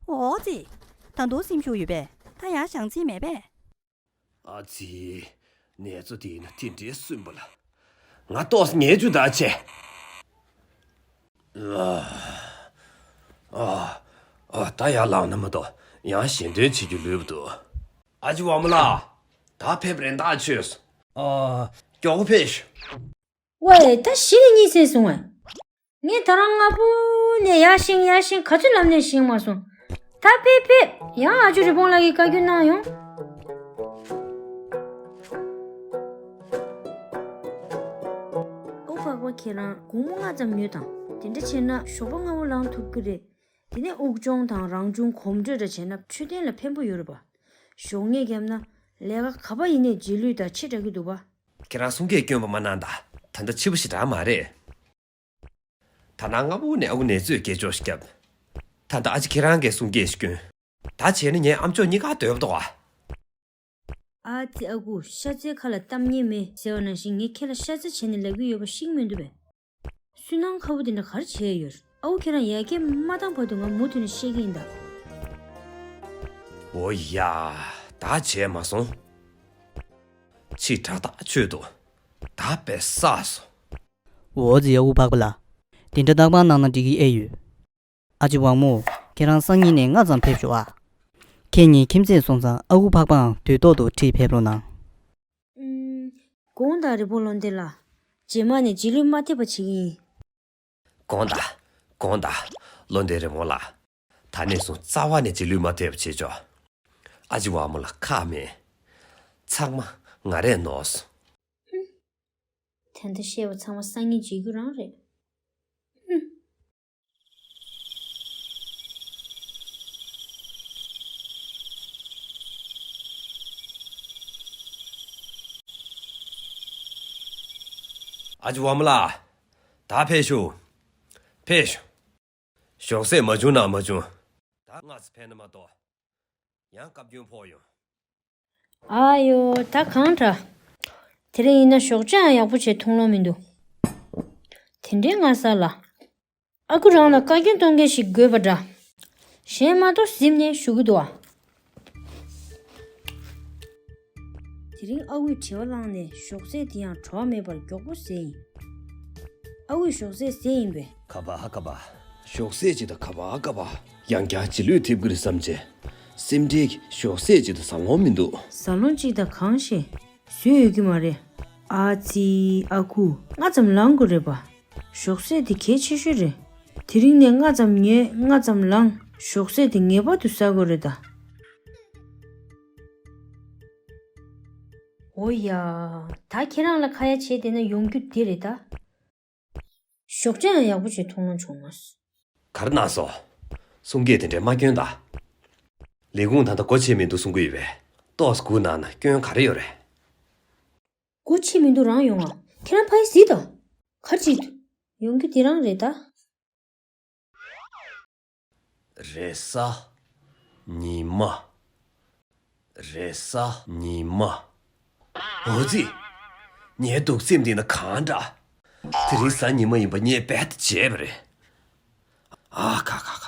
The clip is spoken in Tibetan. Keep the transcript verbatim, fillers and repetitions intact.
འོ་ཙི། ད་དུང་སེམས་ཤུགས་ཡོད་པས། ད་ཡར་བཞེངས་རྩིས་མེད་པས། ཨ་ཙི། ནེ་ཙོ་དེ་ཡིན་ན་དེ་འདྲའི་སུན་པོ་ལ། ང་ཏོག་ཙམ་ཉལ་རྒྱུ་ད་བྱས། ཨ། ཨ། ཨ། ད་ཡར་ལངས་ན་མ་གཏོགས་ཡང་ཞལ་འདོན་བྱེད་རྒྱུ་ལུས་པ་འདུག་ཨ་ཅེ་ཝ་མོ་ལགས། ད་ཕེབས་རན་ད་ཆོས། ཨ། མགྱོགས་པོ་ཕེབས་ཤོག་ཝེ། ད་གཞི་ནས་གཉིད་སད་སོང་ངས། ངས་ད་རང་སྔ་པོ་ནས་ཡར་བཞེངས་ཡར་བཞེངས་ག་ཚོད་ལབ་ནས་བཞེངས་མ་སོང་། ད་ཕེབས་ཕེབས། ཡང་ཨ་ཅོ་རི་བོང་ལགས་ཀྱིས་བཀའ་བཀྱོན་གནང་ཡོང་། ཨོ་འཕགས་པ་ཁྱེད་རང་སྒོར་མོ་ལྔ་ཙམ་ཉོས་དང་། དེ་འདྲ་བྱས་ན་ཞོགས་པ་སྔ་པོ་ལངས་ཐུབ་ཀྱི་རེད། དེ་ནས་དབུགས་སྦྱོང་དང་རང་བྱུང་གོམས་འགྲོས་འདྲ་བྱས་ན་འཕྲོད་བསྟེན་ལ་ཕན་པོ་ཡོད་རེད་པ། ཞོགས་ལངས་བརྒྱབ་ན་ལས་ཀ་ག་པར་ཡིན་ནའི་རྗེས་ལུས་དང་ཆེ་དྲགས་ཀྱི་འདུག་པ། ཁྱེད་རང་གསུང་སྐད་སྐྱོན་པ་མ་གནང་ད། ད་ལྟ་ཕྱི་པོ་ཞེ་དྲག་མ་རེད། ད་ནངས་སྔ་པོ་ནས་ཨ་ཁུ་ནེ་ཙོས་སྐད་ཅོར་ཞིག་བརྒྱབ། ད་ལྟ་ཨ་ཅེ་ཁྱེད་རང་གིས་གསུང་སྐད་ཞིག་སྐྱོན། ད་བྱས་ན་ངའི་ཨ་མཆོག་གཉིས་ཀ་འདོད་པ་འདུག་ཨ། ཨ་ཙི། ཨ་ཁུ་ཤ་ཚའི་ཁ་ལ་གཏམ་ངན་མེད་ཟེར་བ་ནང་བཞིན་ངས་ཁྱེད་ལ་ཤ་ཚ་བྱས་ནས་ལབ་ཀྱི་ཡོད་པ་ཤེས་ཀྱི་མི་འདུག་པས། སུན་སྣང་ཁ་པོ་དེ་འདྲ་ག་རེ་བྱས་ཡོད། ཨ་ཁུ་ཁྱེད་རང་ཡར་རྒྱས་མ་བཏང་བར་དུ་ང་མུ་མཐུད་ནས་བཤད་ཀྱི་ཡིན་ད། འོ་ཡ། ད་བྱས་མ་སོང་། ཕྱི་དྲག་ཐག་ཆོད་འདུག་ད་དཔེ་བསགས་སོང་། འོ་ཙི། ཨ་ཁུ་འཕགས་པ་ལགས། དེ་འདྲ་རྟག་པར་གནང་ན་འགྲིག་གི་ཨེ་ཡོད། ཨ་ཅེ་ཝང་མོ། ཁྱེད་རང་སང་ཉིན་ནས་སྔ་ཙམ་ཕེབས་ཤོག་ཨ། ཁྱེད་གཉིས་ཁྱིམ་མཚེས་སོང་ཙང་ཨ་ཁུ་འཕགས་པའང་དུས་ཐོག་ཏུ་ཁྲིད་ཕེབས་རོགས་གནང་། ཨུམ། དགོངས་དག་རི་བོང་བློ་འདས་ལགས། རྗེས་མ་ནས་རྗེས་ལུས་མ་ཐེབས་པ་བྱེད་ཀྱི་ཡིན། དགོངས་དག་དགོངས་དག་བློ་འདས་རི་བོང་ལགས། ད་ནས་བཟུང་རྩ་བ་ནས་རྗེས་ལུས་མ་ཐེབས་པ་བྱེད་ཆོག་ཨ་ཅེ་ཝང་མོ་ལ་ཁག་མེད། ཚང་མ་ང་རས་ནོར་སོང་། ཧུམ། ད་ལྟ་བཤད་པ་ཚང་མ་སང་ཉིན་བརྗེད་རྒྱུ་རང་རེད། ཧུམ། ཨ་ཅེ་ཝང་མོ་ལགས། ད་ཕེབས་ཤོག་ཕེབས་ཤོག་ཞོགས་ཟས་མ་བྱུང་ན་མ་བྱུང་། ད་སྔ་ཙམ་ཕེབས་ན་མ་གཏོགས། ཡང་བཀའ་བཀྱོན་ཕོག་ཡོང་། ཨ་ཡོ། ད་གང་དྲག་དེ་རིང་ཡིན་ན་ཞོགས་ཇ་ཡང་ཡག་པོ་བྱས་འཐུང་ལོང་མི་འདུག་དེ་འདྲའི་སྔ་ས་ལ། ཨ་ཁུ་རང་ལ་བཀའ་བཀྱོན་གཏོང་མཁན་ཞིག་དགོས་པ་འདྲ། གཞན་མ་གཏོགས་གཟིམ་ནས་བཞུགས་ཀྱི་འདུག་ཨ། དེ་རིང་ཨ་ཁུས་བྲེལ་བ་བླངས་ནས་ཞོགས་ཟས་དེ་ཡང་བྲོ་བ་མེད་པར་མགྱོགས་པོ་ཟས་ཡིན། ཨ་ཁུས་ཞོགས་ཟས་ཟས་ཡིན་པས། ཁ་བ་ཁ་བ། ཞོགས་ཟས་ཅིག་དང་ཁ་བ་ཁ་བ། ཡང་བསྐྱར་རྗེས་ལུས་ཐེབས་ཀྱི་རེད་བསམ་བྱས། སེམས་ཁྲལ་གྱིས་ཞོགས་ཟས་ཅིག་དང་ཟ་ལོང་མི་འདུག་ཟ་ལོང་ཅིག་དང་གང་ཤེས། བཟོས་ཡོད་ཀྱི་མ་རེད། ཨ་ཙི། ཨ་ཁུ། སྔ་ཙམ་ལངས་དགོས་རེད་པ། ཞོགས་ཟས་དེ་གལ་ཆེ་ཤོས་རེད། དེ་རིང་ནས་སྔ་ཙམ་ཉལ་སྔ་ཙམ་ལངས། ཞོགས་ཟས་དེ་ངེས་པར་དུ་ཟ་དགོས་རེད་ད། འོ་ཡ། ད་ཁྱེད་རང་ལ་ཁ་ཡ་བྱས་བསྡད་ན་ཡོང་རྒྱུ་དེ་རེད་ད། ཞོགས་ཇ་ཡང་ཡག་པོ་བྱས་འཐུང་ལོང་བྱུང་མ་སོང་། ག་རེ་གནང་སོང་། གསུང་སྐད་དེ་འདྲས་མ་སྐྱོན་ད། ལས་ཁུངས་ད་ལྟ་སྒོ་ཕྱེ་མི་འདུག་གསུང་གི་ཡོད་པས། ཏོག་ཙམ་སྒུག་གནང་ན་སྐྱོན་ག་རེ་ཡོད་རེད། སྒོ་ཕྱེ་མི་འདུག་རང་ཡོང་ཨ། ཁྱེད་རང་ཕ་གི་གཟིགས་དང་། ག་རེ་བྱེད། ཡོང་རྒྱུ་དེ་རང་རེད་ད། རེས་གཟའ་ཉི་མ། རེས་གཟའ་ཉི་མ། འོ་ཙི། ངའི་སྡུག་སེམས་འདི་ན་གང་འདྲ། དེ་རིང་གཟའ་ཉི་མ་ཡིན་པ་ངས་རྦད་དེ་བརྗེད་པ་རེད། ཨ་ཁ་ཁ་ཁ།